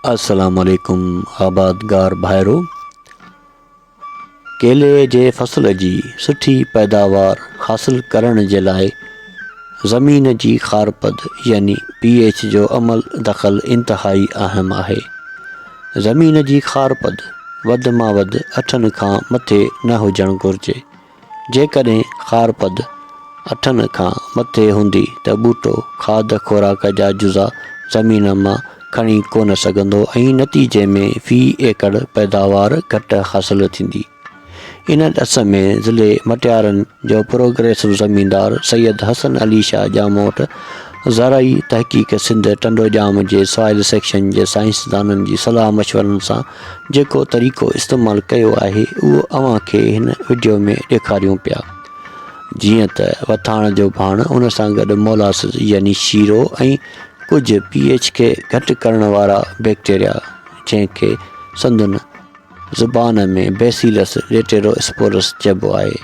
السلام عليڪم آبادگار ڀائرو ڪيلي جي فصل جي سٺي پيداوار حاصل ڪرڻ جي لاء زمين جي خارپد يعني پي ايڇ جو عمل دخل انتهائي اهم آهي زمين جي خارپد وڌ مان وڌ اٺن کان مٿي نه هجڻ گهرجي جيڪڏهن خارپد اٺن کان مٿي هوندي ته ٻوٽو کاڌ خوراڪ جا جزا زمين مان کڻي ڪونه سگهندو ۽ نتيجي ۾ في ايڪڙ پيداوار گهٽ حاصل ٿيندي. ان ڏس ۾ ضلعي مٽيارن جو پروگريسو زميندار سيد حسن علي شاهه ڄاموٽ زرعي تحقيق سنڌ ٽنڊوڄام جي سوائل سيڪشن جي سائنسدانن جي صلاح مشورن سان جيڪو طريقو استعمال ڪيو آهي اهو اوهان کي هن وڊيو ۾ ڏيکاريون پيا. جيئن ته وٿاڻ جو ڀاڻ ان سان گڏ مولاسز يعني شيرو ۽ ڪجهه پي ايڇ کي گهٽ ڪرڻ وارا بيڪٽيريا جنهن کي سندن زبان ۾ بيسيلس ليٽيرو اسپورس چئبو آهي.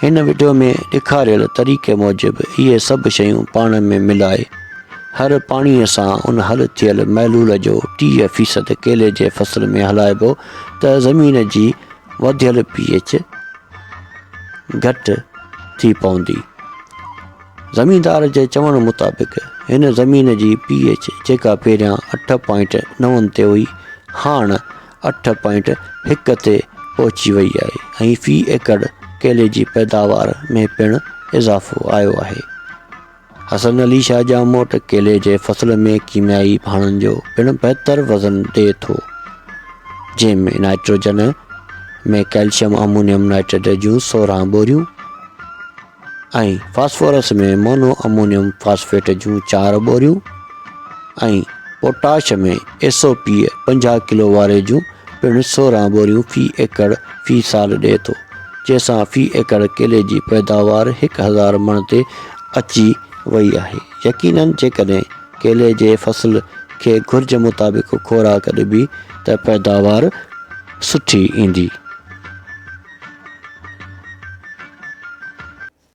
هن وڊيو ۾ ڏيکاريل طريقي موجب اهي سڀ شيون پاڻ ۾ ملائي هر پاڻيء سان ان حل ٿيل محلول جو 30 فيصد ڪيلي جي فصل ۾ هلائبو ته زمين جي وڌيل پي ايڇ گهٽ ٿي پوندي. زميندار جي چوڻ مطابق هن زمين جي پي ايڇ جيڪا پهريان اٺ پوائنٽ نون تي هئي هاڻ اٺ پوائنٽ هڪ تي پهچي وئي آهي ۽ في ايڪڙ ڪيلي جي پيداوار ۾ پڻ اضافو آيو آهي. حسن علي شاهه ڄاموٽ ڪيلي جي فصل ۾ ڪيميائي ڀاڻن جو پڻ بهتر وزن ڏئي ٿو، جنهن ۾ نائٽروجن ۾ ڪئلشيم امونيم نائٽريٽ جون 16 ٻوريون ۽ فاسفورس ۾ مونو امونيم فاسفيٽ جون چار ٻوريون ۽ potash ۾ S O P 50 kilo واري جون پڻ 16 ٻوريون في ايڪڙ في سال ڏئي ٿو، جنهن سان في ايڪڙ ڪيلي جي پيداوار 1000 مڻ تي اچي وئي آهي. يقينن جيڪڏهن ڪيلي جي فصل کي گهرج مطابق خوراڪ ڏبي ته پيداوار سٺي ايندي.